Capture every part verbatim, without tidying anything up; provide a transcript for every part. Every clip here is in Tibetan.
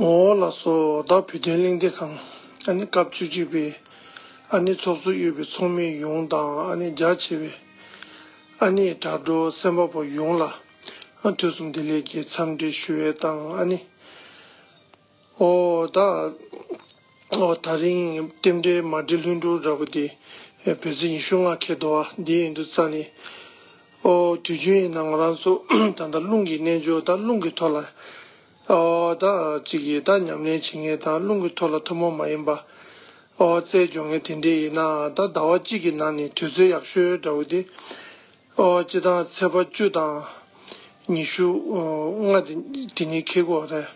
འོ་ལགས་སོ། ད་བོད་དོན་གླེང་སྟེགས་ཁང་ཨ་ནི་སྐབས་བཅུ་གཅིག་པའི་ཨ་ནི་ཚོགས་གཙོ་གཡོག་པའི་ཚོགས་མི་ཡོངས་དང་ཨ་ནི་རྒྱ་ཆེ་བའི་ཨ་ནི་དྲ་གྲོགས་གསན་པ་པོ་ཡོངས་ལ་ཨ་དུས་གསུམ་བདེ་ལེགས་ཀྱི་འཚམས་འདྲི་ཞུ་བའི་དང་ཨ་ནི། ཨོ་ད། ཨོ་ད་རིང་རྟེན་འབྲེལ་མ་འགྲིག་ལྷུན་གྲུབ་འདྲ་པོ་དེ་བོད་ཚེས་ཉི་ཤུ་ལྔ་འཁེལ་འདུག་བ། འདི་ཡིན་དུས་ཙང་ནས་ཨོ་དུས་རྒྱུན་ཡིན་ན་ང་རང་ཚོ་ད་ལྟ་རླུང་གི་རྣལ་འབྱོར་ད་རླུང་གི་ཐོག་ལ་ཨོ་ད་ཅིག་གིས་ད་ཉམས་ལེན་བྱེད་མཁན་དང་རླུང་གི་ཐོག་ལ་ཐུན་མོང་མ་ཡིན་པ་ཨོ་རྩལ་སྦྱོང་མཁན་དེ་འདྲས་ཡིན་ན་ད་ཟླ་བ་གཅིག་གི་ནང་ནས་དུས་ཚོད་ཡག་ཤོས་འདྲ་པོ་དེ་ཨོ་སྤྱི་བཏང་ཚེས་པ་བཅུ་དང་ཉི་ཤུ་ལྔ་དེ་དེ་ནས་འཁེལ་གྱི་ཡོད་རེད།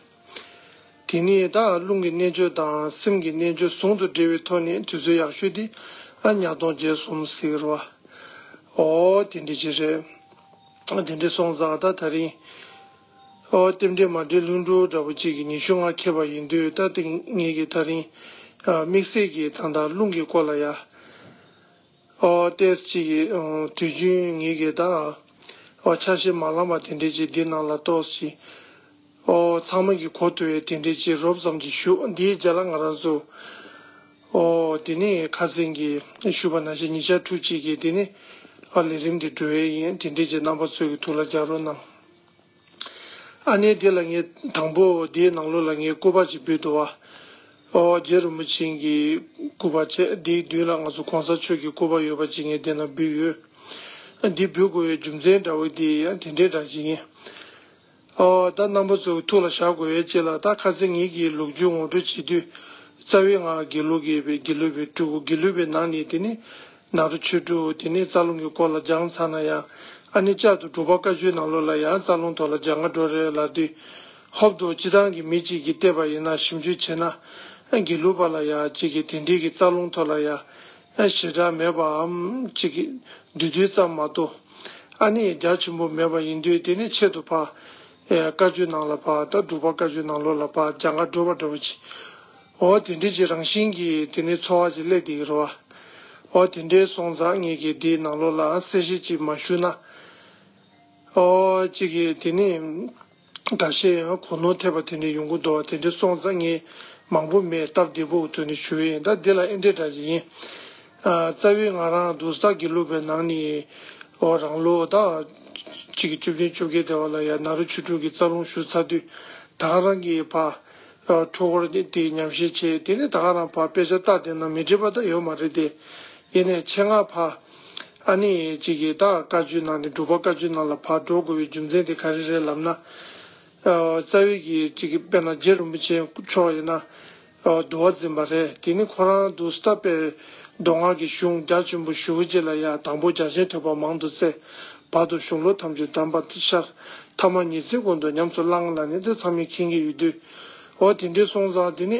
དེ་ནས་ད་རླུང་གི་རྣལ་འབྱོར་དང་སེམས་ཀྱི་རྣལ་འབྱོར་ཟུང་དུ་འབྲེལ་བའི་ཐོག་ནས་དུས་ཚོད་ཡག་ཤོས་དེ་ཨ་ཉག་སྟོང་བརྒྱད་གསུམ་ཟེར་བ། ཨོ་དེ་འདྲ་ཅིག་རེད། དེ་འདྲ་སོང་ཙང་ད་ད་རིང་ཨོ་རྟེན་འབྲེལ་མ་འགྲིག་ལྷུན་གྲུབ་འདྲ་པོ་ཅིག་གི་ཉི་ཤུ་ལྔ་འཁེལ་བ་ཡིན་དུས་ད་དེ་ངེད་ཀྱིས་ད་རིང་དམིགས་བསལ་གྱིས་ད་ལྟ་རླུང་གི་སྐོར་ལ་ཡ། ཨོ་ཏེས་ཅིག་གིས་ཨོ་དུས་རྒྱུན་ངེད་ཀྱིས་ད་ཨོ་ཆ་ཤས་མ་ལངས་པ་དེ་འདྲས་ཅིག་འདི་ནང་ལ་གཏོགས་ཤིག་ཨོ་ཚང་མ་གིས་གོ་ཐུབ་པའི་དེ་འདྲས་ཅིག་རོབ་ཙམ་ཅིག་ཞུ། འདིའི་རྗེས་ལ་ང་རང་ཚོ་ཨོ་དེ་ནས་ཁ་སང་གི་ཞུས་པ་ནང་བཞིན་ཉིན་ཞག་ཕྲུགས་གཅིག་གི་དེ་ནས་ཨོ་ལས་རིམ་འདི་འགྲོ་ཡས་ཡིན། དེ་འདྲས་ཅིག་རྣམ་པ་ཚོ་གི་ཐུགས་ལ་འཇགས་རོགས་གནང་། ཨ་ནི་འདི་ལ་ངས་དང་པོ་འདིའི་ནང་ལོགས་ལ་ངས་སྐུ་པར་ཅིག་འབུལ་འདུག་བ། ཨོ་རྗེ་རིན་པོ་ཆེ་གི་སྐུ་པར་བྱས། འདིའི་མདུན་ལ་ང་ཚོ་གོང་ས་མཆོག་གི་སྐུ་པར་ཡོད་པ་ཅིག་ངས་འདི་ན་འབུལ་ཡོད། འདི་འབུལ་དགོས་པའི་རྒྱུ་མཚན་འདྲ་བོ་འདི་ཡང་དེ་འདྲའི་འདྲ་ཞིག་ཡིན། ཨོ་ད་རྣམ་པ་ཚོའི་ཐུགས་ལ་བཞག་དགོས་པའི་ཆེད་ལ་ད་ཁ་སང་ངེད་ཀྱི་ལོ་རྒྱུས་ངོ་སྤྲོད་བྱེད་དུས་རྩ་བའི་ང་དགེ་ལུགས་ཀྱི་དགེ་ལུགས་པའི་སྤྲུལ་སྐུ་དགེ་ལུགས་པའི་ནང་ནས་དེ་ནི། ནཱ་རོ་ཆོས་དྲུག་དེ་ནས་རྩ་རླུང་གི་སྐོར་ལ་སྦྱངས་ཚར་ན་ཡང་ཨ་ནི་བསྐྱར་དུ་འབྲུག་པ་བཀའ་བརྒྱུད་ནང་ལོགས་ལ་ཡང་རྩ་རླུང་ཐོག་ལ་སྦྱང་ག་འགྲོ་རེད་ལབ་དུས། ཧོབ་ཏེ་སྤྱིར་བཏང་གི་མི་གཅིག་གིས་བལྟས་པ་ཡིན་ན་ཞིབ་འཇུག་བྱས་ན་དགེ་ལུགས་པ་ལ་ཡང་གཅིག་གིས་དེ་འདྲའི་གི་རྩ་རླུང་ཐོག་ལ་ཡང་ཞེ་དྲག་མེད་པའམ་གཅིག་གིས་བསྡུས་བསྡུས་ཙམ་མ་གཏོགས་ཨ་ནི་རྒྱ་ཆེན་པོ་མེད་པ་ཡིན་དུས་དེ་ནི་ཆེད་དུ་ཕར་བཀའ་བརྒྱུད་ནང་ལ་ཕར་ད་འབྲུག་པ་བཀའ་བརྒྱུད་ནང་ལོགས་ལ་ཕར་སྦྱང་ག་འགྲོ་བ་འདྲ་བོ་ཅིག་འོ་དེ་འདྲའི་ཅིག་རང་བཞིན་གྱིས་དེ་ནི་ཚོར་བ་ཅིག་སླེབས་བསྡད་ཀྱི་རེད་བ། འོ་དེ་འདྲའི་སོང་ཙང་ངེད་ཀྱིས་འདིའི་ནང་ལོགས་ལ་གསལ་བཤད་ཅིག་མ་ཞུས་ན། འོ་གཅིག་གིས་དེ་ནི་འགའ་ཤས་ཡང་གོ་ནོར་ཐེབས་པ་དེ་འདྲ་ཡོང་གི་འདུག་དེ་འདྲ་སོང་ཙང་ངས་མང་པོ་མེད་སྟབས་བདེ་པོ་ཐོག་ནས་ཞུ་ཡི་ཡིན། ད་འདི་ལ་ཨེ་འདྲ་འདྲ་ཞིག་ཡིན། རྩ་བའི་ང་རང་འདུག་སྟག་དགེ་ལུགས་པའི་ནང་ནས་འོ་རང་ལོ་ད་གཅིག་གི་བཅུ་བདུན་བཅོ་བརྒྱད་དེ་བ་ལ་ཡང་ནཱ་རོ་ཆོས་དྲུག་གི་རྩ་རླུང་ཞུ་ཚར་དུས་ད་ག་རང་གི་ཕར། འཁྲུལ་འཁོར་དེ་དེ་ཉམས་བཞེས་བྱས། དེ་ནས་ད་ག་རང་ཕར་དཔེ་ཆ་ལྟ་བསྡད་ན་མི་འགྲིག་པ་ད་ཡོད་མ་རེད་དེ། ཡིན་ནའི་ཆེད་མངགས་ཕར་ཨ་ནི་གཅིག་གིས་ད་བཀའ་བརྒྱུད་ནང་ནས་འབྲུག་པ་བཀའ་བརྒྱུད་ནང་ལ་ཕར་འགྲོ་དགོས་པའི་རྒྱུ་མཚན་དེ་ག་རེ་རེད་ལབ་ན། རྩ་བའི་གི་གཅིག་གིས་དཔེར་ན་རྗེ་རིན་པོ་ཆེ་མཆོག་ཡིན་ན་འདུལ་བ་འཛིན་པ་རེད། དེ་ནི་ཁོ་རང་འདུག་སྟག་པའི་མདོ་སྔགས་ཀྱི་གཞུང་རྒྱ་ཆེན་པོ་ཞེ་པོ་ཅིག་ལ་ཡང་དང་པོ་རྒྱ་ཆེན་ཐོས་པ་མང་དུ་བཙལ། བར་དུ་གཞུང་ལུགས་ཐམས་ཅད་གདམས་པར་ཤར། ཐ་མ་ཉི་ཚེ་ཀུན་ཏུ་ཉམས་སུ་བླངས་ལབ་ནས་དེ་ཚང་མས་མཁྱེན་གྱི་ཡོད་དུས། འོ་དེ་འདྲའི་སོང་ཙང་དེ་ནི་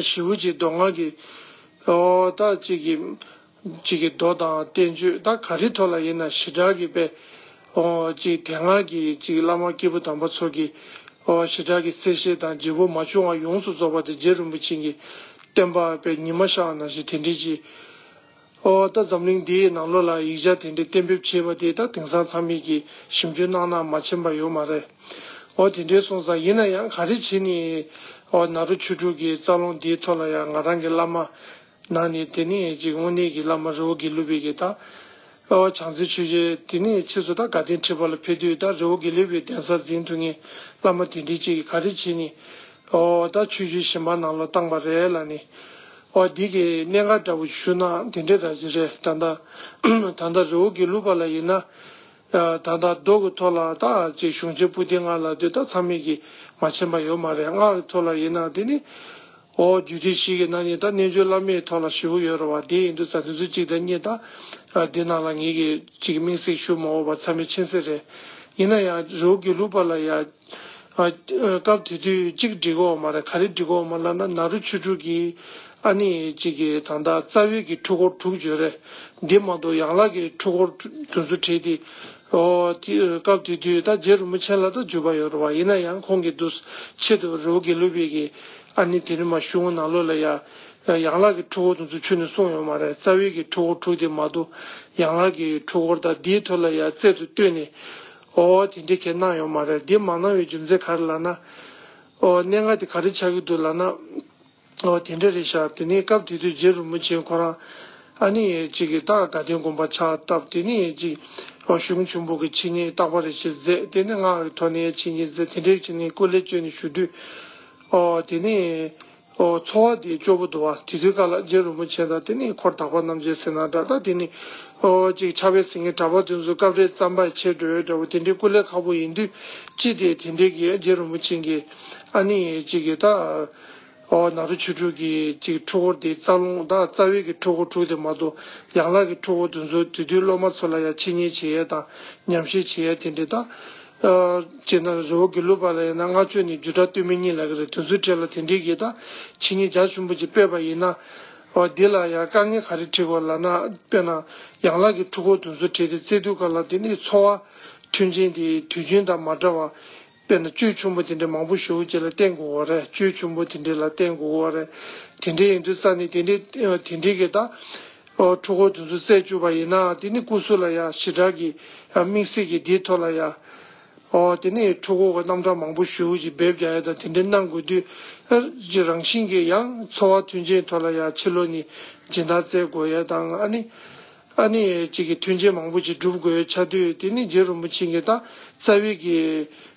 ཞེ་པོ་ཅིག་མདོ་སྔགས་ཀྱི་འོ་ད་ཅིག་གི་ཅིག་གི་མདོ་དང་བསྟན་བཅོས་ད་ག་རེ་ཐོག་ལ་ཡིན་ན་ཞེ་དྲག་གི་དཔེ་འོ་ཅིག་དེ་སྔ་གི་ཅིག་བླ་མ་སྐྱེས་བུ་དམ་པ་ཚོ་གི་འོ་ཞེ་དྲག་གི་གསལ་བཤད་དང་བརྗེ་པོ་མ་བྱུང་བ་ཡོངས་སུ་རྫོགས་པ་དེ་རྗེ་རིན་པོ་ཆེ་གི་བསྟན་པ་དཔེ་ཉི་མ་ཤར་བ་ནང་བཞིན་དེ་འདྲའི་ཅིག་ཨོ་ད་འཛམ་གླིང་འདིའི་ནང་ལོགས་ལ་ཡིག་ཆ་དེ་འདྲའི་གཏན་འབེབས་བྱས་པ་དེ་ད་དེང་སང་ཚང་མས་ཀྱིས་ཞིབ་འཇུག་གནང་ན་མ་ཕྱིན་པ་ཡོད་མ་རེད། ཨོ་དེ་འདྲའི་སོང་ཙང་ཡིན་ན་ཡང་ག་རེ་བྱས་ནས་ཨོ་ནཱ་རོ་ཆོས་དྲུག་གི་རྩ་རླུང་འདིའི་ཐོག་ལ་ཡང་ང་རང་གི་བླ་མ་ནང་ནས་དེ་ནས་ཅིག་དངོས་གནས་ཀྱི་བླ་མ་རི་བོ་དགེ་ལུགས་པའི་གི་ད་ཨོ་བྱང་རྩེ་ཆོས་རྗེ་དེ་ནས་ཕྱིས་སུ་ད་དགའ་ལྡན་ཁྲི་པ་ལ་ཕེབས་དུས་ད་རི་བོ་དགེ་ལུགས་པའི་གདན་ས་འཛིན་ཐུབ་མཁན་བླ་མ་དེ་འདྲའི་ཅིག་གིས་ག་རེ་བྱས་ནས་ཨོ་ད་ཆོས་བརྒྱུད་གཞན་པ་ནང་ལ་བཏང་པ་རེད་ལབ་ནས། ཨོ་འདི་གི་གནད་འགག་འདྲ་བོ་ཞུ་ན་དེ་འདྲའི་འདྲ་ཞིག་རེད། ད་ལྟ་ད་ལྟ་རི་བོ་དགེ་ལུགས་པ་ལ་ཡིན་ན་ད་ལྟ་མདོ་གི་ཐོག་ལ་ད་ཅིག་གཞུང་ཆེན་པོ་ཏི་ལྔ་ལབ་དུས་ད་ཚང་མས་ཀྱིས་མ་མཁྱེན་པ་ཡོད་མ་རེད། སྔགས་ཀྱི་ཐོག་ལ་ཡིན་ན་དེ་ནི་ཨོ་རྒྱུད་སྡེ་བཞི་གི་ནང་ནས་ད་རྣལ་འབྱོར་བླ་མེད་ཐོག་ལ་ཞེ་པོ་ཡོད་རེད་བ། དེ་ཡིན་དུས་ཙང་དེ་ཚོ་གཅིག་དང་གཉིས་ད་འདི་ནང་ལ་ངེད་ཀྱིས་ཅིག་དམིགས་བསལ་ཞུ་མ་འོས་པ་ཚང་མས་མཁྱེན་གསལ་རེད། ཡིན་ན་ཡང་རི་བོ་དགེ་ལུགས་པ་ལ་ཡང་ཨ་སྐབས་དེ་དུས་གཅིག་འགྲིག་གི་ཡོད་མ་རེད། ག་རེ་འགྲིག་གི་ཡོད་མ་ལབ་ན་ནཱ་རོ་ཆོས་དྲུག་གི་ཨ་ནི་གཅིག་གི་ད་ལྟ་རྩ་བའི་གི་འཁྲུལ་འཁོར་དྲུག་ཡོད་རེད། འདི་མ་གཏོགས་ཡན་ལག་གི་འཁྲུལ་འཁོར་དེ་ཚོ་བྲལ་ཏེ་ཨོ་དེ་སྐབས་དེ་དུས་ད་རྗེ་རིན་པོ་ཆེ་ལ་ད་བརྒྱུད་པ་ཡོད་རེད་བ། ཡིན་ན་ཡང་ཁོང་གིས་འདུག་ཆེད་དུ་རི་བོ་དགེ་ལུགས་པའི་གི་ཨ་ནི་དེ་རིང་མ་གཞུང་ནང་ལོགས་ལ་ཡ་ཡན་ལག་གི་འཁྲུལ་འཁོར་དེ་ཚོ་ཁྱོན་ནས་གསུངས་ཡོད་མ་རེད། རྩ་བའི་གི་འཁྲུལ་འཁོར་དྲུག་དེ་མ་གཏོགས་ཡན་ལག་གི་འཁྲུལ་འཁོར་དང་འདིའི་ཐོག་ལ་ཡ་རྩལ་དུ་བཏོན་ནས་ཨོ་དེ་འདྲའི་གི་གནང་ཡོད་མ་རེད། འདི་མ་གནང་བའི་རྒྱུ་མཚན་ག་རེ་ལབ་ན། ཨོ་གནད་འགག་དེ་ག་རེ་ཆགས་ཀྱི་འདུག་ལབ་ན། ཨོ་དེ་འདྲ་རེད་ཤག་དེ་ནས་སྐབས་དེ་དུས་རྗེ་རིན་པོ་ཆེ་ཁོ་རང་ཨ་ནི་ཅིག་གི་ད་དགའ་ལྡན་དགོན་པ་ཕྱག་བཏབ། དེ་ནས་ཅིག་ཨོ་གཞུང་ཆེན་པོ་གི་འཆད་ཉན་རྟག་པ་རེ་ཞིག་མཛད། དེ་ནས་སྔགས་ཀྱི་ཐོག་ནས་འཆད་ཉན་མཛད། དེ་འདྲའི་ཅིག་ནས་སྐུ་ལས་བསྐྱོན་ནས་བཞུགས་དུས། ཨོ་དེ་ནས་ཨོ་འཚོ་བ་དེ་སྐྱོ་པོ་འདུག་བ། དེ་དུས་སྐབས་ལ་རྗེ་རིན་པོ་ཆེ་དང་དེ་ནས་འཁོར་དག་པ་རྣམ་རྒྱལ་ཟེར་ན་འདྲ། ད་དེ་ནས་ཨོ་ཅིག་ཕྱག་དཔེ་གཟིགས་མཁན་གྲྭ་པ་དེ་ཚོ་སྐབས་རེ་རྩམ་པ་ཆད་འགྲོ་ཡ་འདྲ་བོ་དེ་འདྲའི་སྐུ་ལས་ཁག་པོ་ཡིན་དུས། ཅི་སྟེ་དེ་འདྲའི་གི་རྗེ་རིན་པོ་ཆེ་གིས་ཨ་ནི་ཅིག་གི་ད། ཨོ་ནཱ་རོ་ཆོས་དྲུག་གི་ཅིག་འཁྲུལ་འཁོར་དེ་རྩ་རླུང་དང་རྩ་བའི་གི་འཁྲུལ་འཁོར་དྲུག་དེ་མ་གཏོགས་ཡན་ལག་གི་འཁྲུལ་འཁོར་དེ་ཚོ་དེ་དུས་སློབ་མ་ཚོ་ལ་ཡང་འཆད་ཉན་བྱེད་ཡས་དང་ཉམས་ཞིབ་བྱེད་ཡས་དེ་འདྲ་དང་། ཨ་བྱས་ན་རི་བོ་དགེ་ལུགས་པ་ལ་ཡིན་ན་སྔགས་ཕྱོགས་ནས་རྒྱུད་གྲྭ་སྟོད་སྨད་གཉིས་ལབ་ཀྱི་རེད། དེ་ཚོའི་གྲས་ལ་དེ་འདྲའི་གི་ད་འཆད་ཉན་རྒྱ་ཆེན་པོ་ཅིག་སྤེལ་བ་ཡིན་ན། ཨོ་འདི་ལ་ཡང་དཀའ་ངལ་ག་རེ་འཕྲད་དགོས་ལབ་ན། དཔེར་ན་ཡན་ལག་གི་འཁྲུལ་འཁོར་དེ་ཚོ་བྲལ་ཏེ་སྩལ་དུས་སྐབས་ལ་དེ་ནི་འཚོ་བ་མཐུན་རྐྱེན་དེ་དུས་རྒྱུན་དང་མ་འདྲ་བ། དཔེར་ན་བཅུད་ཆེན་པོ་དེ་འདྲ་མང་པོ་ཞེ་པོ་ཅིག་ལ་བརྟེན་དགོས་པ་རེད། བཅུད་ཆེན་པོ་དེ་འདྲ་ལ་བརྟེན་དགོས་པ་རེད། དེ་འདྲ་ཡིན་དུས་ཙང་ནས་དེ་འདྲའི་དེ་འདྲའི་གི་ད་འཁྲུལ་འཁོར་དེ་ཚོ་བསལ་བཅུག་པ་ཡིན་ན་དེ་ནི་སྐུ་གཟུགས་ལ་ཡང་ཞེ་དྲག་གི་དམིགས་བསལ་གྱི་དེའི་ཐོག་ལ་ཡང་དེ་ནི་འཁྲུལ་འཁོར་གྱི་རྣམ་གྲངས་མང་པོ་ཞེ་པོ་ཅིག་འབེབས་རྒྱག་ཡ་དང་དེ་འདྲ་གནང་དགོས་དུས། རང་བཞིན་གྱི་ཡང་འཚོ་བ་མཐུན་རྐྱེན་ཐོག་ལ་ཡང་ཕྱི་ལོགས་ནས་སྦྱིན་བདག་བཙལ་དགོས་ཡ་དང་ཨ་ནི། ཨ་ནི་གཅིག་གི་མཐུན་རྐྱེན་མང་པོ་ཅིག་སྒྲུབ་དགོས་ཡ་ཆགས་དུས། དེ་ནི་རྗེ་རིན་པོ་ཆེ་གིས་ད་རྩ་བའི་གི་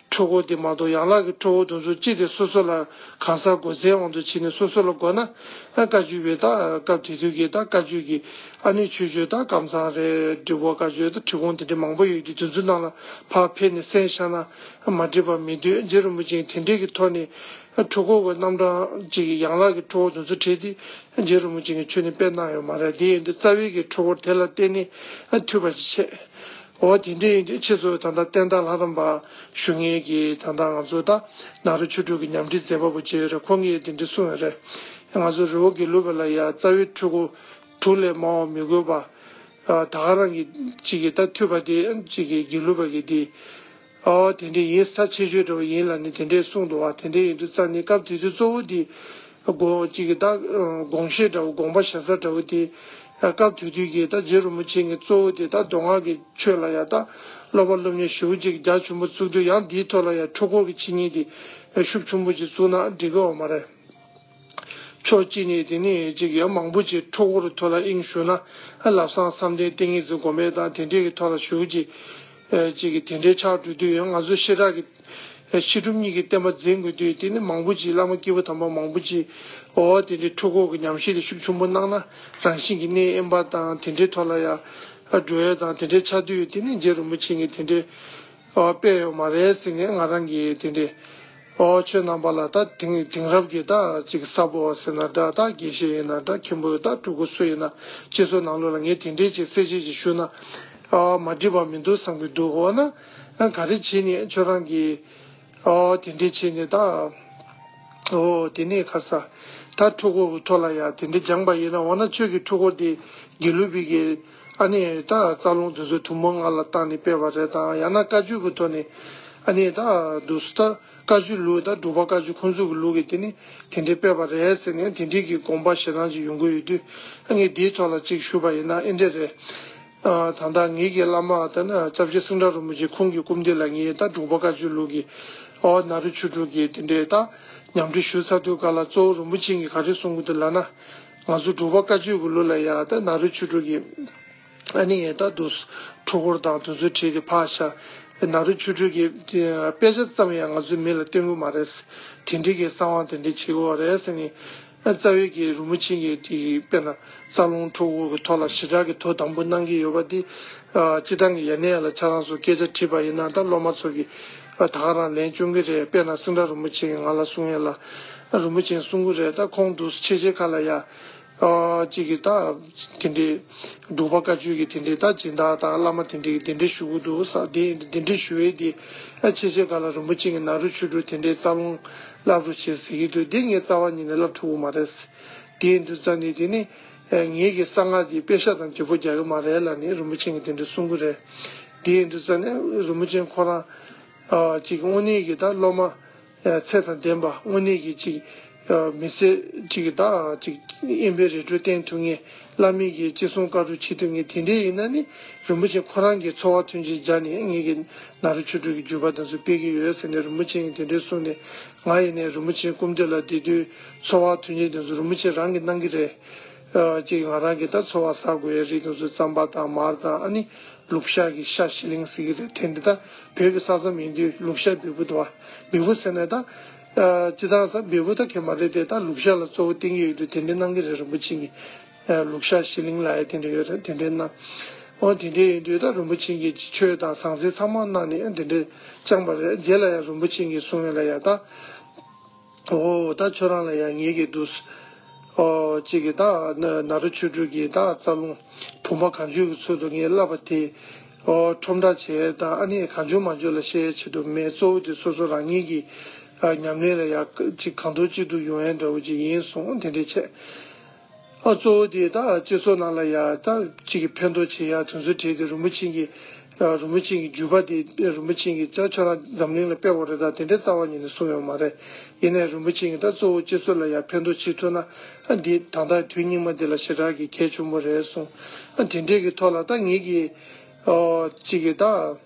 འཁྲུལ་འཁོར་དེ་མ་གཏོགས་ཡན་ལག་གི་འཁྲུལ་འཁོར་དེ་ཚོ་ཅི་སྟེ་སོ་སོ་ལ་གང་ཟག་དགོས་ཚད་དབང་དུ་བྱས་ནས་སོ་སོ་ལ་དགོས་ན། ཨ་བཀའ་བརྒྱུད་པའི་ད་སྐབས་དེ་དུས་ཀྱི་ད་བཀའ་བརྒྱུད་ཀྱི་ཨ་ནི་ཆོས་སྤྱོད་ད་ཀམ་ཚང་རེད། འབྲི་གུང་བཀའ་བརྒྱུད་ད་འབྲི་གུང་དེ་འདྲ་མང་པོ་ཡོད་དུས་དེ་ཚོའི་ནང་ལ་ཕར་ཕེབས་ནས་གསན་བཞག་ན་མ་འགྲིག་པ་མེད་དུས། རྗེ་རིན་པོ་ཆེ་གིས་དེ་འདྲའི་གི་ཐོག་ནས་འཁྲུལ་འཁོར་གྱི་རྣམ་གྲངས་ཅིག་ཡན་ལག་གི་འཁྲུལ་འཁོར་དེ་ཚོ་བྲལ་ཏེ་རྗེ་རིན་པོ་ཆེ་གིས་ཆོས་ནི་སྤེལ་གནང་ཡོད་མ་རེད། དེ་ཡིན་དུས་རྩ་བའི་གི་འཁྲུལ་འཁོར་དེ་ལ་བརྟེན་ནས་ཐུབ་པ་ཞིག་བྱས། འོ་དེ་འདྲ་ཡིན་དུས་ཁྱེད་ཚོ་ད་ལྟ་བསྟན་དར་ལྷ་རམས་པ་ཞུ་མཁན་གྱི་ད་ལྟ་ང་ཚོ་ད་ནཱ་རོ་ཆོས་དྲུག་གི་ཉམས་ཁྲིད་མཛད་པ་པོ་བྱས་ཡོད་རེད། ཁོང་གིས་དེ་འདྲ་གསུངས་ཡོད་རེད། ང་ཚོ་རི་བོ་དགེ་ལུགས་པ་ལ་ཡ་རྩ་བའི་འཁྲུལ་འཁོར་དྲུག་ལས་མང་བ་མི་དགོས་པ། ད་ག་རང་གི་གཅིག་གི་ད་ཐུབ་པ་དེ་གཅིག་གི་དགེ་ལུགས་པ་གི་དེ། ཨོ་དེ་འདྲ་ཡིན་ས་ཆེ་ཤོས་འདྲ་བོ་ཡིན་ལབ་ནས་དེ་འདྲས་གསུངས་འདུག་བ། དེ་འདྲས་ཡིན་དུས་ཙང་ནས་སྐབས་དེ་དུས་གཙོ་བོ་དེ་དགོངས་གཅིག་གི་ད་དགོངས་བཞེད་འདྲ་བོ་དགོངས་པ་བཞག་ས་འདྲ་བོ་དེ། སྐབས་དེ་དུས་ཀྱི་ད་རྗེ་རིན་པོ་ཆེ་གི་གཙོ་བོ་དེ་ད་མདོ་སྔགས་ཀྱི་ཆོས་ལ་ཡ་ད་སློབ་པ་སློབ་གཉེར་ཞེ་པོ་ཅིག་རྒྱ་ཆེན་པོ་བཙུགས་དུས། ཡང་འདིའི་ཐོག་ལ་ཡ་འཁྲུལ་འཁོར་གྱི་འཆད་ཉན་དེ་ཤུགས་ཆེན་པོ་ཅིག་བཙུགས་ན་འགྲིག་གི་ཡོད་མ་རེད། ཕྱོགས་གཅིག་ནས་དེ་ནས་ཅིག་ཡང་མང་པོ་ཅིག་འཁྲུལ་འཁོར་ཐོག་ལ་དབྱིངས་ཞུགས་ན། ལམ་སང་བསམ་གཏན་ཏིང་ངེ་འཛིན་སྒོམ་པ་དང་དེ་འདྲའི་གི་ཐོག་ལ་ཞུགས་ཀྱི། ཅིག་གི་དེ་འདྲའི་ཆགས་འགྲོ་དུས། ཡང་ང་ཚོ་ཤེས་རབ་ཀྱི་བཤད་སྒྲུབ་གཉིས་ཀྱི་བསྟན་པ་འཛིན་དགོས་དུས། དེ་ནི་མང་པོ་ཅིག་བླ་མ་སྐྱེས་བུ་དམ་པ་མང་པོ་ཅིག་འོ་དེ་འདྲའི་འཁྲུལ་འཁོར་གྱི་ཉམས་བཞེས་དེ་ཤུགས་ཆེན་པོ་གནང་ན་རང་བཞིན་གྱི་གནས་དབེན་པ་དང་དེ་འདྲའི་ཐོག་ལ་ཡང་འགྲོ་ཡས་དང་དེ་འདྲའི་ཆགས་དུས། དེ་ནི་རྗེ་རིན་པོ་ཆེ་གིས་དེ་འདྲའི་ཨོ་དཔེ་ཡོད་མ་རེད་ཟེར་ནས་ང་རང་གིས་དེ་འདྲའི་ཨོ་ཁྱོད་རྣམ་པ་ལ་ད་དེང་དེང་རབས་ཀྱི་ད་ཅིག་གསར་པ་བ་ཟེར་ན་འདྲ། ད་དགེ་བཤེས་ཡིན་ན་འདྲ། མཁན་པོ་ད་སྤྲུལ་སྐུ་སུ་ཡིན་ན་སྤྱི་ཚོགས་ནང་ལོགས་ལ་ངས་དེ་འདྲའི་ཅིག་གསལ་བཤད་ཅིག་ཞུས་ན་ཨོ་མ་འགྲིག་པ་མི་འདུག་བསམ་གྱི་འདུག་འོ་ན་ག་རེ་བྱས་ནས་ཁྱོད་རང་གིས་ཨོ་དེ་འདྲའི་བྱས་ནས་ད། ཨོ་དེ་ནས་ཁ་ས། ད་འཁྲུལ་འཁོར་གྱི་ཐོག་ལ་ཡ་དེ་འདྲ་སྦྱངས་པ་ཡིན་ན། འོ་ན་ཁྱོད་ཀྱི་འཁྲུལ་འཁོར་དེ་དགེ་ལུགས་པའི་གི་ཨ་ནི་ད་རྩ་རླུང་དེ་ཚོ་ཐུན་མོང་ལྔ་ལ་བཏང་ནས་སྤེལ་བ་རེད་དང་། ཡང་ན་བཀའ་བརྒྱུད་ཀྱི་ཐོག་ནས་ཨ་ནི་ད་འདུག་སུ་ད་བཀའ་བརྒྱུད་ལུགས་ད་འབྲུག་པ་བཀའ་བརྒྱུད་ཁོང་ཚོ་གི་ལུགས་ཀྱི་དེ་ནི་དེ་འདྲའི་སྤེལ་བ་རེད་ཟེར་ནས་དེ་འདྲའི་གི་དགོངས་པ་བཞེས་སྟངས་ཅིག་ཡོང་གི་ཡོད་དུས། ཨ་ངས་དེའི་ཐོག་ལ་ཅིག་ཞུས་པ་ཡིན་ན་ཨེ་འདྲ་རེད། ཨ་ད་ལྟ་ངེད་ཀྱི་བླ་མ་ད་ནི་སྐྱབས་རྗེ་སེང་བྲག་རིན་པོ་ཆེ་ཁོང་གི་སྐུ་མདུན་ལ་ངས་ད་འབྲུག་པ་བཀའ་བརྒྱུད་ལུགས་ཀྱི་ཨོ་ནཱ་རོ་ཆོས་དྲུག་གི་དེ་འདྲའི་ད་ཉམས་ཁྲིད་ཞུ་ཚར་དུས་སྐབས་ལ་གཙོ་བོ་རིན་པོ་ཆེ་གིས་ག་རེ་གསུང་གི་འདུག་ལབ་ན། ང་ཚོ་འབྲུག་པ་བཀའ་བརྒྱུད་ཀྱི་ལུགས་ལ་ཡ་ད་ནཱ་རོ་ཆོས་དྲུག་གི་ཨ་ནི་ཡ་ད་དུ་འཁྲུལ་འཁོར་དང་དེ་ཚོ་བྲིས་ཏེ་ཕར་བཞག་ནཱ་རོ་ཆོས་དྲུག་གི་དཔེ་ཆ་ཙམ་ཡང་ང་ཚོའི་མིག་ལ་སྟོན་གི་མ་རེད། དེ་འདྲའི་གི་གསང་བ་དེ་འདྲའི་བྱེད་དགོས་པ་རེད་ཟེར་ནས། རྩ་བའི་གི་རིན་པོ་ཆེ་གི་དེ་དཔེར་ན་རྩ་རླུང་འཁྲུལ་འཁོར་གི་ཐོག་ལ་ཞེ་དྲག་གི་དོ་དམ་པོ་གནང་གི་ཡོད་པ་དེ། ཨ་སྤྱིར་བཏང་གི་ཡ་ནས་ཡ་ལ་ཁྱེད་རང་ཚོ་སྐད་ཆ་དྲིས་པ་ཡིན་ན་ད་སློབ་མ་ཚོ་གིས་ཨ་ད་ག་རང་ལན་སྐྱོན་གི་རེད། དཔེར་ན་སེང་བྲག་རིན་པོ་ཆེ་གིས་ང་ལ་གསུང་ཡ་ལ་རིན་པོ་ཆེས་གསུང་གི་རེད། ད་ཁོང་དུ་ཆེ་ཆེ་ཁ་ལ་ཡ་ཨ་གཅིག་གི་ད་དེ་འདྲའི་འབྲུག་པ་བཀའ་བརྒྱུད་ཀྱི་དེ་འདྲའི་ད་སྦྱིན་བདག་དང་བླ་མ་དེ་འདྲའི་གི་དེ་འདྲའི་ཞུ་གི་འདུག་ས། དེ་དེ་འདྲའི་ཞུ་བའི་དེ་ཨ་ཆེ་ཆེ་ཁ་ལ་རིན་པོ་ཆེ་གིས་ནཱ་རོ་ཆོས་དྲུག་དེ་འདྲའི་རྩ་རླུང་བསླབ་རོགས་བྱེད་ཟེར་གྱི་འདུག་དེ་ངས་རྩ་བ་ཉིད་ནས་བསླབ་ཐུབ་ཀྱི་མ་རེད། དེ་ཡིན་དུས་ཙང་ནས་དེ་ནི་ངེད་ཀྱི་གསང་སྔགས་ཀྱི་དཔེ་ཆ་དང་བརྗེ་པོ་རྒྱག་གི་མ་རེད་ལབ་ནས་རིན་པོ་ཆེ་གིས་དེ་འདྲ་གསུང་གི་རེད། དེ་ཡིན་དུས་ཙང་ནས་རིན་པོ་ཆེ་ཁོ་རང་ཨ་ཅིག་དངོས་གནས་ཀྱི་ད་སློབ་མ་ཨ་ཚད་དང་ལྡན་པ། དངོས་གནས་ཀྱི་ཅིག་ མི་ཚེ་གཅིག་གི་ད་གཅིག་དབེན་པའི་རི་ཁྲོད་བསྟེན་ཐུབ་མཁན། བླ་མེད་ཀྱི་ཅི་གསུང་བཀའ་སྒྲུབ་བྱེད་ཐུབ་མཁན་དེ་འདྲས་ཡིན་ན་ནི། རིན་པོ་ཆེ་ཁོ་རང་གིས་འཚོ་བ་མཐུན་རྐྱེན་སྦྱར་ནས་ངེད་ཀྱི་ནཱ་རོ་ཆོས་དྲུག་གི་བརྒྱུད་པ་དེ་ཚོ་སྤེལ་གྱི་ཡོད་ཟེར་ནས་རིན་པོ་ཆེ་གིས་དེ་འདྲས་གསུངས་ནས། ང་ཡིན་ནའི་རིན་པོ་ཆེའི་སྐུ་མདུན་ལ་བསྡད་དུས་འཚོ་བ་མཐུན་རྐྱེན་དེ་ཚོ་རིན་པོ་ཆེ་རང་གིས་གནང་གི་རེད། ཨ་གཅིག་ང་རང་གིས་ད་འཚོ་བ་ཟ་དགོས་ཡ་རིགས་དེ་ཚོ་རྩམ་པ་དང་མར་དང་ཨ་ནི་ལུག་ཤ་གི་ཤ་ཞི་ལིང་ཟེར་གྱི་རེད། དེ་འདི་ད་བོད་ཀྱི་ས་མཚམས་ཡིན་དུས་ལུག་ཤ་འབེལ་པོ་འདུག་བ། འབེལ་པོ་ཟེར་ནས་ད། ཨ་སྤྱིར་བཏང་ས་འབེལ་པོ་ད་གས་མ་རེད་དེ། ད་ལུག་ཤ་ལ་གཙོ་བོ་བསྟེན་གྱི་ཡོད་དུས་དེ་འདྲས་གནང་གི་རེད། རིན་པོ་ཆེ་གིས། ཨ་ལུག་ཤ་ཞི་ལིང་ལབ་ཡ་དེ་འདྲས་ཡོད་རེད། དེ་འདྲས་གནང་། འོ་དེ་འདྲས་ཡིན་དུས་ད་རིན་པོ་ཆེ་གིས་ཆོས་དང་ཟང་ཟིང་ཚང་མ་གནང་ནས་དེ་འདྲས་བསྐྱངས་པ་རེད། རྗེས་ལ་ཡང་རིན་པོ་ཆེ་གིས་གསུང་ཡ་ལ་ཡ་ད། འོ་ད་ཁྱོད་རང་ལ་ཡང་ངེད་ཀྱིས་འདུག་ཨོ་གཅིག་གིས་ད་ན་ནཱ་རོ་ཆོས་དྲུག་གི་ད་རྩ་རླུང་བུམ་པ་གང་བྱོའི་གི་ཚུལ་དུ་ངས་བསླབ་པ་དེ། ཨོ་ཁྲོམ་བསྒྲགས་བྱས་དང་ཨ་ནི་གང་བྱུང་མང་བྱུང་ལ་བཤད་ཆེད་དུ་མེད། གཙོ་བོ་དེ་སོ་སོ་རང་ཉིད་ཀྱི་ཨ་ཉམས་ལེན་ལ་ཡང་གཅིག་གང་ཐུབ་ཅི་ཐུབ་ཡོང་ཡ་འདྲ་བོ་ཅིག་ཡིན་གསུངས། དེ་འདྲས་བྱས། ཨ་གཙོ་བོ་དེ་ད་སྤྱི་ཚོགས་ནང་ལ་ཡ་ད་གཅིག་གི་ཕན་ཐོགས་བྱེད་ཡ་དེ་ཚོ་བྲིས་ཏེ་རིན་པོ་ཆེ་གི་ཨ་རིན་པོ་ཆེ་གི་བརྒྱུད་པ་དེ་རིན་པོ་ཆེ་གི་ད་ཁྱོད་རང་འཛམ་གླིང་ལ་སྤེལ་བ་རེད། ད་དེ་འདྲའི་རྩ་བ་ཉིད་ནས་གསུངས་ཡོད་མ་རེད། ཡིན་ནའི་རིན་པོ་ཆེ་གི་ད་གཙོ་བོ་སྤྱི་ཚོགས་ལ་ཡ་ཕན་ཐོགས་བྱེད་ཐུབ་ན་ཨ་འདི་ད་ལྟ་དུས་སྙིགས་མ་འདི་ལ་ཞེ་དྲག་གི་གལ་ཆེན་པོ་རེད་གསུངས། ཨ་དེ་འདྲའི་གི་ཐོག་ལ་ད་ངེད་ཀྱི་ཨོ་གཅིག་གི་ད།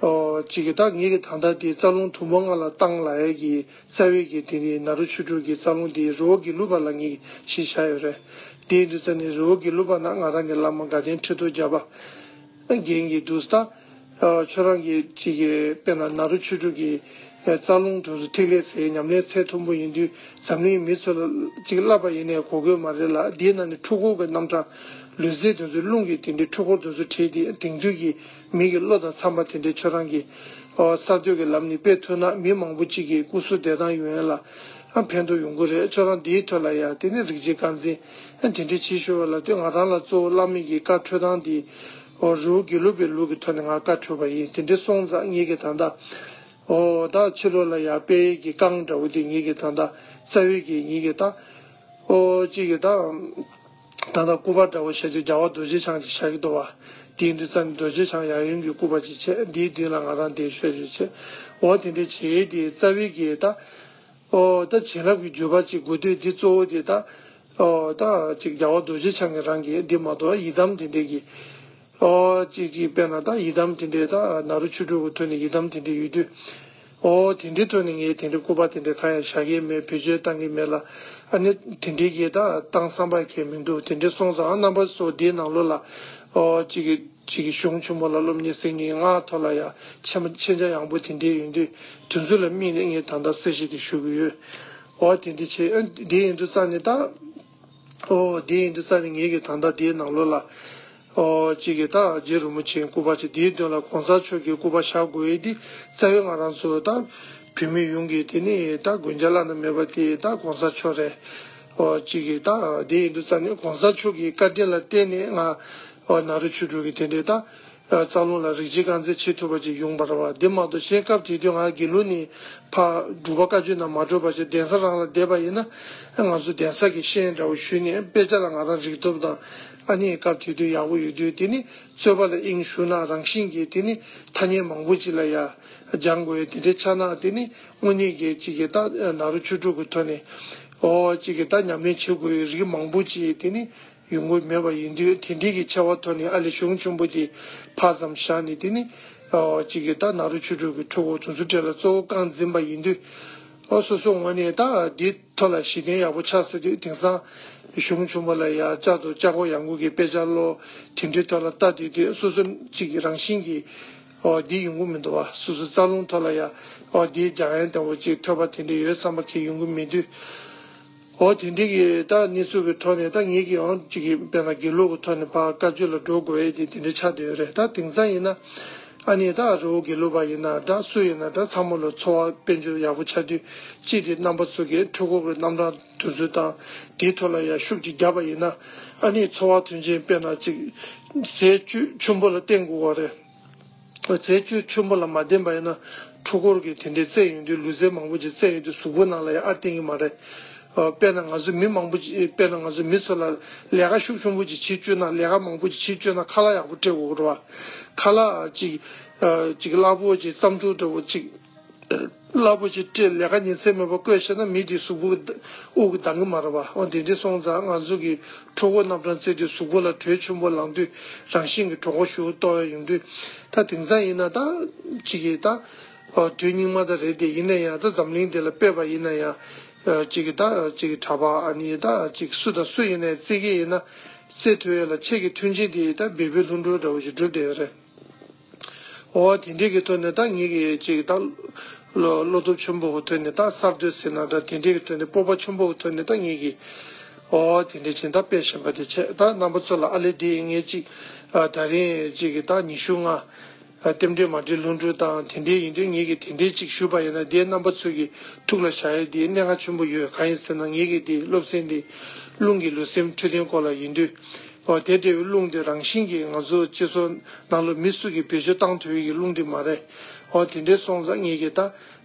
ཨོ་གཅིག་གི་ད་ངེད་ཀྱི་ད་ལྟ་དེ་རྩ་རླུང་དུམ་བུ་ལྔ་ལ་བཏང་ལབ་ཡས་ཀྱི་རྩ་བའི་གི་དེ་ནི་ནཱ་རོ་ཆོས་དྲུག་གི་རྩ་རླུང་དེ་རི་བོ་དགེ་ལུགས་པ་ལ་ངེད་ཀྱིས་གཞི་བཞག་ཡོད་རེད། དེ་ཡིན་དུས་ཙ་ནི་རི་བོ་དགེ་ལུགས་པ་ན་ང་རང་གི་བླ་མ་དགའ་ལྡན་ཁྲི་ཐོག་བརྒྱ་པ་རྒན་གྱི་འདུག་ད། ཨོ་ཁྱོད་རང་གི་གཅིག་གི་དཔེར་ན་ནཱ་རོ་ཆོས་དྲུག་གི་རྩ་རླུང་དེ་ཚོ་ཐིག་ལེ་ཟེར་ཉམས་ལེན་ཚད་མཐོན་པོ་ཡིན་དུས་འཛམ་གླིང་མི་ཚོ་ལ་གཅིག་བསླབ་པ་ཡིན་ནའི་གོ་དགོས་མ་རེད་ལ། དེའི་ནང་ནས་འཁྲུལ་འཁོར་གྱི་རྣམ་གྲངས་ལུས་རྩལ་དེ་ཚོའི་རླུང་གི་དེ་འདྲའི་འཁྲུལ་འཁོར་དེ་ཚོ་བྲིས་ཏེ་དེང་དུས་ཀྱི་མི་གི་བློ་དང་འཚམ་པ་དེ་འདྲའི་ཁྱོད་རང་གིས་ཨོ་གསར་གཏོད་ཀྱི་ལམ་ནས་སྤེལ་ཐུབ་ན་མི་མང་པོ་གཅིག་གི་སྐུ་གཟུགས་བདེ་ཐང་ཡོང་ཡ་ལ་ཨ་ཕན་ཐོགས་ཡོང་གི་རེད། ཁྱོད་རང་འདིའི་ཐོག་ལ་ཡ་དེ་ནས་རིགས་གཅིག་རྐང་འཛིན་ཨ་དེ་འདྲའི་བྱེད་ཤོར་བ་ལ་ལྟོས། ང་རང་ལ་གཙོ་བོ་བླ་མེད་ཀྱི་བཀའ་འཁྲོལ་སྟངས་འདི་ཨོ་རི་བོ་དགེ་ལུགས་པའི་ལུགས་ཀྱི་ཐོག་ནས་ང་བཀའ་འཁྲོལ་བ་ཡིན། དེ་འདྲའི་སོང་ཙང་ངེད་ཀྱི་ད་ལྟ་ཨོ་ད་ཕྱི་ལོགས་ལ་ཡ་སྤེལ་ཡས་ཀྱི་རྐང་འདྲ་བོ་དེ་ངེད་ཀྱི་ད་ལྟ་རྩ་བའི་གི་ངེད་ཀྱི་ད། ཨོ་གཅིག་གིས་ད། ད་ལྟ་སྐུ་པར་འདྲ་བོ་བྱས་དུས་རྒྱལ་བ་རྡོ་རྗེ་འཆང་ཅིག་བཞག་གི་འདུག་བ། དེ་ཡིན་དུས་ཙང་ནས་རྡོ་རྗེ་འཆང་ཡབ་ཡུམ་གྱི་སྐུ་པར་ཅིག་བྱས། འདིའི་མདུན་ལ་ང་རང་བསྡད་ཤོད་ཅིག་བྱས། འོ་དེ་འདྲའི་བྱས་ཏེ་རྩ་བའི་གི་ད། ཨོ་ད་བྱིན་རླབས་ཀྱི་འཇུག་པ་ཅིག་དགོས་དུས་འདི་གཙོ་བོ་དེ་ད། ཨོ་ད་ཅིག་རྒྱལ་བ་རྡོ་རྗེ་འཆང་གི་རང་གི་འདི་མ་གཏོགས་ཡི་དམ་དེ་འདྲའི་གི། ཨོ་གཅིག་གིས་དཔེར་ན་ད་ཡི་དམ་དེ་འདྲའི་ད་ནཱ་རོ་ཆོས་དྲུག་གི་ཐོག་ནས་ཡི་དམ་དེ་འདྲའི་ཡོད་དུས། ཨོ་དེ་འདྲའི་ཐོག་ནས་ངས་དེ་འདྲའི་སྐུ་པར་དེ་འདྲའི་གང་ཡང་བཞག་གི་མེད། བེད་སྤྱོད་བཏང་གི་མེད་ལ། ཨ་ནི་དེ་འདྲའི་གི་ད་བཏང་བསམ་པ་གང་མི་འདུག་དེ་འདྲའི་སོང་ཙང་ཨ་རྣམ་པ་ཚོ་འདིའི་ནང་ལོགས་ལ་ཨོ་གཅིག་གིས་གཅིག་གིས་གཞུང་ཆེན་མོ་ལ་སློབ་གཉེར་ཟེར་མཁན་ང་ཐོག་ལ་ཡང་མཁྱེན་མཁྱེན་རྒྱ་ཡངས་པོ་དེ་འདྲའི་ཡོད་དུས་དེ་ཚོ་ལ་དམིགས་ནས་ངས་ད་ལྟ་གསལ་བཤད་དེ་ཞུ་གི་ཡོད། ཨོ་དེ་འདྲ་བྱས། ཨ་འདི་ཡིན་དུས་ཙང་ནས་ད། ཨོ་དེ་ཡིན་དུས་ཙང་ནས་ངེད་ཀྱི་ད་ལྟ་དེའི་ནང་ལོགས་ལ། ཨོ་གཅིག་གིས་ད་རྗེ་རིན་པོ་ཆེའི་སྐུ་པར་ཅིག་དེའི་མདུན་ལ་གོང་ས་མཆོག་གི་སྐུ་པར་བཞག་དགོས་ཡས་དེ་རྩ་བའི་ང་རང་ཚོ་ད་བོད་མི་ཡོངས་ཀྱི་དེ་ནི་ད་དགོན་པ་བླ་ན་མེད་པ་དེ་ད་གོང་ས་མཆོག་རེད། ཨོ་གཅིག་གིས་ད་དེ་ཡིན་དུས་ཙང་ནས་གོང་ས་མཆོག་གི་བཀའ་དྲིན་ལ་བརྟེན་ནས་ང་ཨོ་ནཱ་རོ་ཆོས་དྲུག་གི་དེ་འདྲའི་ད། རྩ་རླུང་ལ་རིག་བྱེད་རྐང་འཛིན་བྱེད་ཐུབ་པ་ཅིག་ཡོང་བ་རེད་བ། འདི་མ་གཏོགས་གཞན་སྐབས་དེ་དུས་ང་དགེ་ལུགས་ནས་ཕར་སྒྲུབ་པ་བཀའ་ཆོས་ནང་མ་འགྲོ་བ་ཞིག་གདན་ས་རང་ལ་བསྡད་པ་ཡིན་ན་ང་ཚོ་གདན་ས་གི་ཤེས་ཡོན་འདྲ་བོ་ཞུས་ནས་དཔེ་ཆ་ལ་ང་རང་རིག་སྟོབས་དང་ཨ་ནི་སྐབས་དེ་དུས་ཡག་པོ་ཡོད་དུས་དེ་ནི་རྩོད་པ་ལ་དབྱིངས་ཞུགས་ན་རང་བཞིན་གྱིས་དེ་ནི་ཐ་སྙད་མང་པོ་ཅིག་ལ་ཡ་སྦྱང་དགོས་དེ་འདྲའི་ཆ་ན་དེ་ནི་དངོས་གནས་ཀྱི་ཅིག་གི་ད་ནཱ་རོ་ཆོས་དྲུག་གི་ཐོག་ནས་ཨོ་ཅིག་གི་ད་ཉམས་ལེན་བྱེད་དགོས་རིགས་མང་པོ་ཅིག་དེ་ནི། ཡོང་གི་མེད་པ་ཡིན་དུས་དེ་འདྲའི་གི་ཆེ་བ་ཐོག་ནས་ཨ་ལས་གཞུང་ཆེན་པོ་དེ་ཕར་ཙམ་བཞག་ནས་དེ་ནི་ཨོ་གཅིག་གི་ད་ནཱ་རོ་ཆོས་དྲུག་གི་འཁྲུལ་འཁོར་དེ་ཚོ་གྲས་ལ་གཙོ་བོ་རྐང་འཛིན་པ་ཡིན་དུས་ཨོ་སོ་སོ་ངོས་ནས་ད་འདི་ཐོག་ལ་གཞི་རྟེན་ཡག་པོ་ཆགས་ཟེར་དུས་དེང་སང་གཞུང་ཆེན་པོ་ལ་ཡ་བཅའ་དང་བཅའ་ཁོག་ཡང་སྒོས་ཀྱི་དཔེ་ཆ་ཀློག་དེ་འདྲའི་ཐོག་ལ་ལྟ་དུས་དུས་སོ་སོ་གཅིག་གི་རང་བཞིན་གྱིས་ཨོ་འདི་ཡོང་གི་མི་འདུག་བ། སོ་སོ་རྩ་རླུང་ཐོག་ལ་ཡ་ཨོ་འདིའི་སྦྱང་ཡན་དང་པོ་གཅིག་ཐོས་པ་དེ་འདྲ་ཡོད་བསམ་པ་གང་ཡོང་གི་མེད་དུས། འོ་དེ་འདྲའི་གི་ད་གནས་ཚུལ་གི་ཐོག་ནས་ད་ངེད་ཀྱི་ཡང་ཅིག་གི་དཔེར་ན་དགེ་ལུགས་གི་ཐོག་ནས་ཕར་བཀའ་ཆོས་ལ་འགྲོ་དགོས་ཡས་དེ་དེ་འདྲ་ཆགས་བསྡད་ཡོད་རེད། ད་དེང་སང་ཡིན་ན་ཨ་ནི་ད་རི་བོ་དགེ་ལུགས་པ་ཡིན་ན་འདྲ་སུ་ཡིན་ན་འདྲ་ཚང་མ་ལ་འཚོ་བ་དཔལ་འབྱོར་ཡག་པོ་ཆགས་དུས་ཅིག་དེ་རྣམ་པ་ཚོ་གི་འཁྲུལ་འཁོར་གི་རྣམ་གྲངས་དེ་ཚོ་དང་དེའི་ཐོག་ལ་ཡང་ཤུགས་ཅིག་བརྒྱབ་པ་ཡིན་ན་ཨ་ནི་འཚོ་བ་མཐུན་རྐྱེན་དཔེར་ན་ཅིག་ཟས་བཅུད་ཆེན་པོ་ལ་བརྟེན་དགོས་པ་རེད། རྫས་བཅུད་ཆེན་པོ་ལ་མ་བརྟེན་པ་ཡིན་ན་འཁྲུལ་འཁོར་གྱི་དེ་འདྲའི་རྫས་ཡོང་དུས་ལུས་རྫས་མང་པོ་ཅིག་རྫས་ཡོང་དུས་གཟུགས་པོ་ནང་ལ་ཡང་ཨ་བརྟེན་གྱི་མ་རེད། ཨ་དཔེར་ན་ང་ཚོ་མི་མང་པོ་ཅིག་དཔེར་ན་ང་ཚོ་མི་ཚོ་ལ་ལས་ཀ་ཤུགས་ཆེན་པོ་ཅིག་བྱེད་བཅུག་ན་ལས་ཀ་མང་པོ་ཅིག་བྱེད་བཅུག་ན་ཁ་ལག་ཡག་པོ་སྤྲད་དགོས་ཀྱི་རེད་བ། ཁ་ལག་ཅིག་ཨ་ཅིག་སླ་པོ་ཅིག་རྩམ་ཐུག་འདྲ་བོ་ཅིག་རླབས་པོ་ཆེ་སྤྲད། ལས་ཀ་ཉིན་མཚན་མེད་པར་བསྐོས་བྱས་ན་མི་དེའི་གཟུགས་པོ་དབུགས་ཀྱིས་ལྡང་གི་མ་རེད་པ། འོ་དེ་འདྲ་སོང་ཙང་ང་ཚོ་གི་ཁྲོ་བོ་རྣམ་གྲངས་རྩལ་དུས་གཟུགས་པོ་ལ་དྲོད་ཆེན་པོ་ལངས་དུས་རང་བཞིན་གྱིས་གྲོད་ཁོག་ཞུ་ལྟོགས་ཡོང་དུས། ད་དེང་སང་ཡིན་ན་ད་ཅིག་གིས་ད་དུས་སྙིགས་མ་ད་རེད་དེ། ཡིན་ན་ཡང་ད་འཛམ་གླིང་འདི་ལ་དཔེ་བ་ཡིན་ན་ཡང་ཅིག་གིས་ད་ཅིག་གིས་གྲྭ་པ་ཨ་ནི་ད་ཅིག་སུ་དང་སུ་ཡིན་ནའི་རྩེད་ཀྱི་ཡིན་ན་རྩེད་ཐུབ་ཡས་ལ་ཁྱེད་ཀྱི་མཐུན་རྐྱེན་དེ་ད་བལ་པོའི་ལྷུན་གྲུབ་འདྲ་བོ་ཞིག་གྲུབ་བསྡད་ཡོད་རེད། འོ་དེ་འདྲའི་གི་ཐོག་ནས་ད་ངེད་ཀྱི་ཅིག་ད་བློ་བློ་སྟོབས་ཆེན་པོ་གི་ཐོག་ནས་ད་གསར་གཏོད་ཟེར་ན་འདྲ། དེ་འདྲའི་གི་ཐོག་ནས་སྤོབས་པ་ཆེན་པོ་གི་ཐོག་ནས་ད་ངེད་ཀྱི་འོ་དེ་འདྲའི་སྦྱིན་བདག་སྤེལ་བཞིན་པ་དེ་བྱས། ད་རྣམ་པ་ཚོ་ལ་ཨ་ལེ་དེ་ངས་ཅིག་ད་རིང་ཅིག་གི་ད་ཉི་ཤུ་ལྔ་རྟེན་འབྲེལ་མ་འགྲིག་ལྷུན་གྲུབ་དང་དེ་འདྲའི་ཡིན་དུས་ངེད་ཀྱི་དེ་འདྲའི་ཅིག་ཞུས་པ་ཡིན་ན་དེ་རྣམ་པ་ཚོ་གི་ཐུགས་ལ་བཞག་ཡས་དེ་གནད་འགག་ཆེན་པོ་ཡོད། གང་ཡིན་ཟེར་ན་ངེད་ཀྱི་དེ་སློབ་ཚན་དེ་རླུང་གི་ལུས་སེམས་འཕྲོད་བསྟེན་སྐོར་ལ་ཡིན་དུས། འོ་དེ་འདྲ་བའི་རླུང་དེ་རང་བཞིན་གྱིས་ང་ཚོ་སྤྱི་ཚོགས་ནང་ལ་མི་སུ་གིས་བེད་སྤྱོད་བཏང་ཐུབ་ཡས་ཀྱི་རླུང་དེ་མ་རེད། འོ་དེ་འདྲ་སོང་ཙང་ངེད་ཀྱི་ད་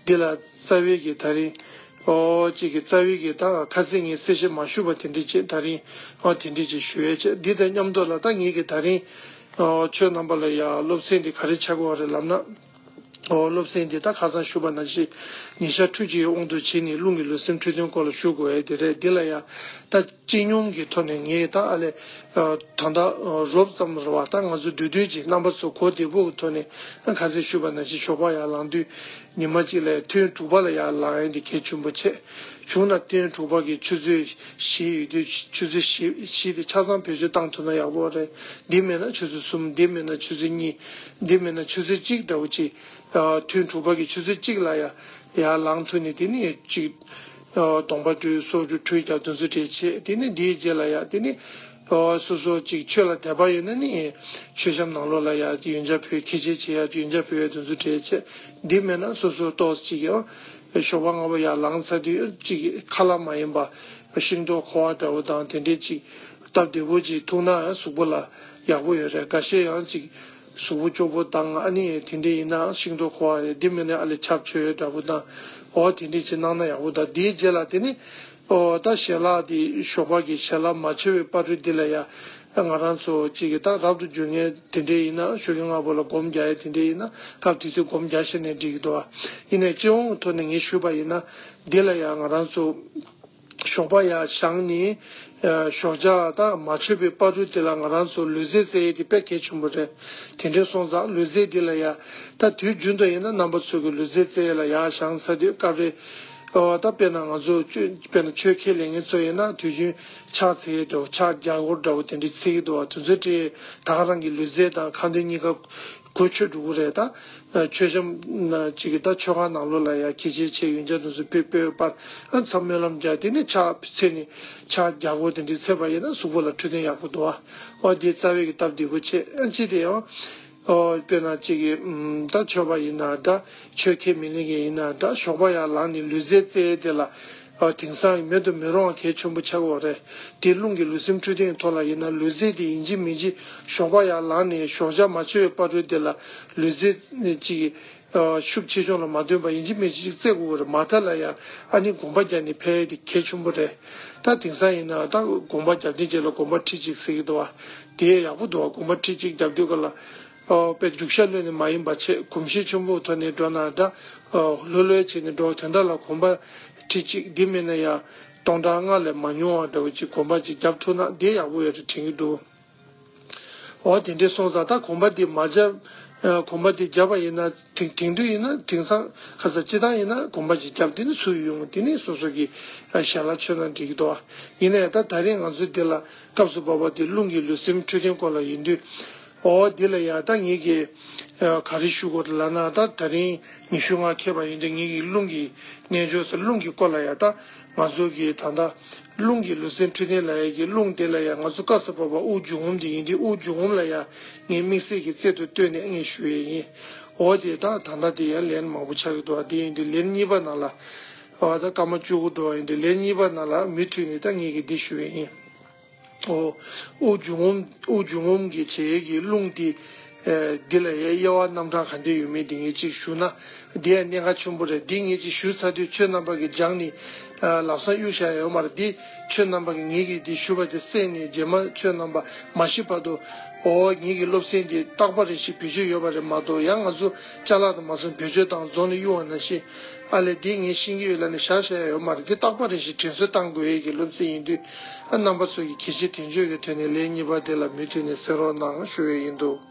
འདི་ལ་རྩ་བའི་གི་ད་རིང་འོ་ཅིག་གི་རྩ་བའི་གི་ད་ཁ་སང་ངས་གསལ་བཤད་མ་ཞུས་པ་དེ་འདྲ་ཅིག་ད་རིང་འོ་དེ་འདྲ་ཅིག་ཞུ་ཡས་བྱས། འདི་དང་མཉམ་དུ་ལ་ད་ངེད་ཀྱི་ད་རིང་འོ་ཁྱོད་རྣམ་པ་ལ་ཡ་སློབ་ཚན་འདི་ག་རེ་ཆགས་ཀྱི་ཡོད་རེད་ལབ་ན། འོ་སློབ་ཚན་འདི་ད་ཁ་སང་ཞུས་པ་ནང་བཞིན་ཉིན་ཞག་ཕྲུགས་གཅིག་གི་དབང་དུ་བྱས་ནས་རླུང་གི་ལུས་སེམས་འཕྲོད་བསྟེན་སྐོར་ལ་ཞུ་དགོས་ཡས་དེ་རེད། འདི་ལ་ཡ་ད་སྤྱི་སྙོམས་ཀྱི་ཐོག་ནས་ངས་ད་ཨ་ལས་ད་ལྟ་རོབ་ཙམ་རེད་བ། ད་ང་ཚོ་བསྡུས་བསྡུས་ཀྱིས་རྣམ་པ་ཚོ་གོ་བདེ་པོ་གི་ཐོག་ནས་ཁ་སང་ཞུས་པ་ནང་བཞིན་ཞོགས་པ་ཡར་ལངས་དུས་ཉི་མ་གཅིག་ལ་ཐུན་དྲུག་པ་ལ་ཡར་ལངས་ཡས་འདི་གལ་ཆེན་པོ་བྱས། བྱུང་ན་ཐུན་དྲུག་པ་གི་ཆུ་ཚོད་བཞི་ཡོད་དུས་ཆུ་ཚོད་བཞི་བཞི་དེ་ཆ་ཚང་བེད་སྤྱོད་བཏང་ཐུབ་ན་ཡག་པོ་རེད། འདི་མེད་ན་ཆུ་ཚོད་གསུམ། འདི་མེད་ན་ཆུ་ཚོད་གཉིས། འདི་མེད་ན་ཆུ་ཚོད་གཅིག་འདྲ་བོ་ཅིག་ཐུན་དྲུག་པ་གི་ཆུ་ཚོད་གཅིག་ལ་ཡ་ཡར་ལངས་ཐུབ་ནས་དེ་ནས་ཅིག་གདོང་པ་བཀྲུས་སོ་བཀྲུས་ཁྲུས་རྒྱབ་དེ་ཚོ་བྱས་བྱས། དེ་ནས་འདིའི་རྗེས་ལ་ཡ་དེ་ནས་སོ་སོ་ཅིག་ཆོས་ལ་དད་པ་ཡོད་ན་ནི་མཆོད་བཤམས་ནང་ལོགས་ལ་ཡ་ཡོན་ཆབ་ཕུལ། ཁྱི་ཆས་བྱེད་ཡ་ཡོན་ཆབ་ཕུལ་ཡ་དེ་ཚོ་བྱས་བྱས། འདི་མེད་ན་སོ་སོ་ཏོག་ཙམ་ཅིག་ཡང་ཞོགས་པ་སྔ་པོ་ཡར་ལངས་ཚར་དུས་ཅིག་ཁ་ལག་མ་ཡིན་པ་ཤིང་ཏོག་ཁུ་བ་འདྲ་བོ་དང་དེ་འདྲས་ཅིག་སྟབས་བདེ་པོ་ཅིག་འཐུང་ན་གཟུགས་པོ་ལ་ཡག་པོ་ཡོད་རེད། འགའ་ཤས་ཡང་ཅིག་གཟུགས་པོ་སྐྱོ་པོ་དང་ཨ་ནི་དེ་འདྲས་ཡིན་ན་ཤིང་ཏོག་ཁུ་བ་རེད། འདི་མིན་ན་ཨ་ལས་ཆབ་མཆོད་འདྲ་པོ་དང་འོ་དེ་འདྲས་ཅིག་གནང་ན་ཡག་པོ། ད་དེའི་རྗེས་ལ་དེ་ནི་འོ་ད་ཞལ་ལག་དེ་ཞོགས་པ་གི་ཞལ་ལག་མ་མཆོད་པའི་བར་དུ་འདི་ལ་ཡ་ང་རང་ཚོ་ཅིག་གི་ད་རབ་ཏུ་འབྱུང་མཁན་དེ་འདྲས་ཡིན་ན་ཞོགས་ཀྱི་སྔ་པོ་ལ་སྒོམ་རྒྱག་ཡ་དེ་འདྲས་ཡིན་ན་སྐབས་དེ་དུས་སྒོམ་རྒྱག་ཤེས་ནས་འགྲིག་གི་འདུག་ཨ། ཡིན་ནའི་སྤྱི་ཡོངས་ཀྱི་ཐོག་ནས་ངས་ཞུས་པ་ཡིན་ན་འདི་ལ་ཡ་ང་རང་ཚོ་ཞོགས་པ་ཡར་བཞེངས་ནས་ཞོགས་ཇ་ད་མ་མཆོད་པའི་བར་དུ་དེ་ལ་ང་རང་ཚོ་ལུས་རྩལ་རྩེ་ཡས་དེ་དཔེ་གལ་ཆེན་པོ་རེད། དེ་འདྲས་སོང་ཙང་ལུས་རྩལ་འདི་ལ་ཡ་ད་དུས་རྒྱུན་དུ་ཡིན་ན་རྣམ་པ་ཚོ་གི་ལུས་རྩལ་རྩེ་ཡས་ལ་ཡར་བཞེངས་ཚར་དུས་སྐབས་རེ་ཨོ་ད་དཔེར་ན་ང་ཚོ་ཆོས་དཔེར་ན་ཆོས་ཁས་ལེན་མཁན་ཚོ་ཡིན་ན་དུས་རྒྱུན་ཕྱག་འཚལ་ཡས་འདྲ་བོ་ཕྱག་རྒྱ་སྒོར་འདྲ་བོ་དེ་འདྲས་འཚལ་གྱི་འདུག་བ། དེ་ཚོའི་གྲས་ད་ག་རང་གི་ལུས་རྩལ་དང་ཁ་འདོན་གཉིས་ཀ་གོ་ཆོད་འགྲོ་གི་རེད། ད་མཆོད་བཤམས་ན་ཅིག་གི་ད་མཆོད་ཁང་ནང་ལོགས་ལ་ཡ་ཁྱི་ཆས་བྱས་ཡོན་ཆབ་དེ་ཚོ་ཕུལ་ཕུལ་བའི་བར་ཨ་མཚམས་སྨོན་ལམ་རྒྱག་དེ་ནས་ཕྱག་འཚལ་ནས་ཕྱག་རྒྱ་སྒོར་དེ་འདྲས་འཚལ་བ་ཡིན་ན་གཟུགས་པོ་ལ་འཕྲོད་བསྟེན་ཡག་པོ་འདུག་བ། ཨོ་དེ་རྩ་བའི་གི་སྟབས་བདེ་པོ་བྱས། ཨ་ཅི་དེ་ཡང་ཨོ་དཔེར་ན་ཅིག་གི་ཨམ་ད་ཆོས་པ་ཡིན་ན་འདྲ་ཆོས་ཁས་མི་ལེན་མཁན་ཡིན་ན་འདྲ་ཞོགས་པ་ཡར་ལངས་ནས་ལུས་རྩལ་རྩེ་དེ་ལ་ཨོ་དེང་སང་མེད་དུ་མི་རུང་བ་གལ་ཆེན་པོ་ཆགས་ཡོད་རེད། དེ་རླུང་གི་ལུས་སེམས་འཕྲོད་བསྟེན་ཐོག་ལ་ཡིན་ན་ལུས་རྩལ་དེ་ཡིན་གཅིག་མིན་གཅིག་ཞོགས་པ་ཡར་ལངས་ནས་ཞོགས་ཇ་མ་མཆོད་པའི་བར་དུ་དེ་ལ་ལུས་རྩལ་ཅིག་ཤུགས་ཆེ་ཆུང་ལ་མ་ལྟོས་པར་ཡིན་གཅིག་མིན་གཅིག་རྩེ་དགོས་ཀྱི་རེད། མ་མཐའ་ལ་ཡང་ཨ་ནི་གོམ་པ་རྒྱག་ནས་ཕེབས་ཡས་དེ་གལ་ཆེན་པོ་རེད། ད་དེང་སང་ཡིན་ན་ད་གོམ་པ་རྒྱབ་དུས་རྗེས་ལ་གོམ་པ་ཁྲི་གཅིག་ཟེར་གྱི་འདུག་བ། དེ་ཡག་པོ་འདུག་བ། གོམ་པ་ཁྲི་གཅིག་རྒྱབ་དུས་ག་ལ་ཨོ་དཔེ་རྒྱུག་ཤར་གློད་ནས་མ་ཡིན་པ་བྱས་གོམས་གཤིས་ཆེན་པོའི་ཐོག་ནས་འགྲོ་ན་འདྲ། ཨོ་ལྷོད་ལྷོད་བྱས་ནས་འགྲོ། དོན་དག་ལ་གོམ་པ་ཁྲི་གཅིག་འདི་མིན་ན་ཡང་སྟོང་ཕྲག་ལྔ་ལས་མ་ཉུང་བ་འདྲ་བོ་ཅིག་གོམ་པ་ཅིག་རྒྱབ་ཐུབ་ན་དེ་ཡག་པོ་ཡོད་རེད་དྲན་གྱི་འདུག་འོ་དེ་འདྲས་སོང་ཙང་ད་གོམ་པ་འདི་མ་རྒྱབ། ཨ་གོམ་པ་འདི་རྒྱབ་པ་ཡིན་ན་དེང་དེང་དུས་ཡིན་ན་དེང་སང་ཁ་སང་སྤྱི་བཏང་ཡིན་ན་གོམ་པ་ཅིག་རྒྱབ་དེ་ནི་ཚུར་ཡོང་དེ་ནི་སོ་སོ་གི་ཨ་ཞལ་ལག་མཆོད་ན་འགྲིག་གི་འདུག་བ། ཡིན་ན་ཡང་ད་ད་རེས་ང་ཚོ་འདི་ལ་སྐབས་སུ་བབས་པ་འདི་རླུང་གི་ལུས་སེམས་འཕྲོད་བསྟེན་སྐོར་ལ་ཡིན་དུས། འོ་འདི་ལ་ཡང་ད་ངེད་ཀྱི་ཨ་ག་རེ་ཞུ་དགོས་རེད་ལབ་ན་ད་ད་རིང་ཉི་ཤུ་ལྔ་འཁེལ་བ་ཡིན་དུས་ངེད་ཀྱི་རླུང་གི་རྣལ་འབྱོར་ཟེར་རླུང་གི་སྐོར་ལ་ཡང་ད་ང་ཚོ་གི་ད་ལྟ་རླུང་གི་ལུས་སེམས་འཕྲོད་བསྟེན་ལབ་ཡས་ཀྱི་རླུང་དེ་ལ་ཡང་ང་ཚོ་སྐབས་སུ་བབས་པ་དབུགས་འབྱུང་རྔུབ་དེ་ཡིན་དུས་དབུགས་འབྱུང་རྔུབ་ལ་ཡང་ངས་དམིགས་བསལ་གྱི་རྩལ་དུ་བཏོན་ནས་ངས་ཞུ་ཡས་ཡིན། འོ་དེ་ད་ད་ལྟ་དེ་ཡང་ལན་མང་པོ་ཆགས་ཀྱི་འདུག་བ། དེ་ཡིན་དུས་ལན་གཉིས་པ་ནང་ལ་འོ་ད་སྐར་མ་བཅུ་དགུ་འགྲོ་བ་ཡིན་དུས་ལན་གཉིས་པ་ནང་ལ་མུ་མཐུད་ནས་ད་ངས་ཀྱི་འདི་ཞུ་ཡས་ཡིན། འོ། དབུགས་འབྱུང་རྔུབ་དབུགས་འབྱུང་རྔུབ་ཀྱི་བྱེད་ཡས་ཀྱི་རླུང་དེ་ འདི་ལ་ཡ་དབྱེ་བ་རྣམ་གྲངས་ག་འདྲ་ཡོད་མེད་འདི་ངས་ཅིག་ཞུ་ན་འདི་ཡང་གནད་འགག་ཆེན་པོ་རེད། འདི་ངས་ཅིག་ཞུ་ཚར་དུས་ཁྱོད་རྣམ་པ་གིས་སྦྱངས་ནས་ལམ་སང་གཡུག་བཞག་ཡོད་མ་རེད། འདི་ཁྱོད་རྣམ་པ་གིས་ངེད་ཀྱིས་འདི་ཞུ་བ་དེ་གསན་ནས་རྗེས་མ་ཁྱོད་རྣམ་པ་མ་ཤི་བར་དུ་འོ་ངེད་ཀྱི་སློབ་ཚན་འདི་རྟག་པ་རེ་བཞིན་བེད་སྤྱོད་ཡོད་པ་རེད་མ་གཏོགས་ཡང་ང་ཚོ་ཅ་ལག་དང་མ་སོང་བེད་སྤྱོད་བཏང་རྫོང་ནས་གཡུག་པ་ནང་བཞིན་ཨ་ལས་འདི་ངས་ཤེས་ཀྱི་ཡོད་ལབ་ནས་བཞག་བཞག་ཡ་ཡོད་མ་རེད། འདི་རྟག་པ་རེ་བཞིན་དྲན་གསོ་བཏང་དགོས་ཡས་ཀྱི་སློབ་ཚན་ཡིན་དུས་ཨ་རྣམ་པ་ཚོ་གིས་གལ་ཆེ་དོན་གཅོད་ཀྱི་ཐོག་ནས་ལན་གཉིས་པ་དེ་ལ་མུ་མཐུད་ནས་གསན་རོགས་གནང་ཞུ་ཡས་ཡིན་འདུག།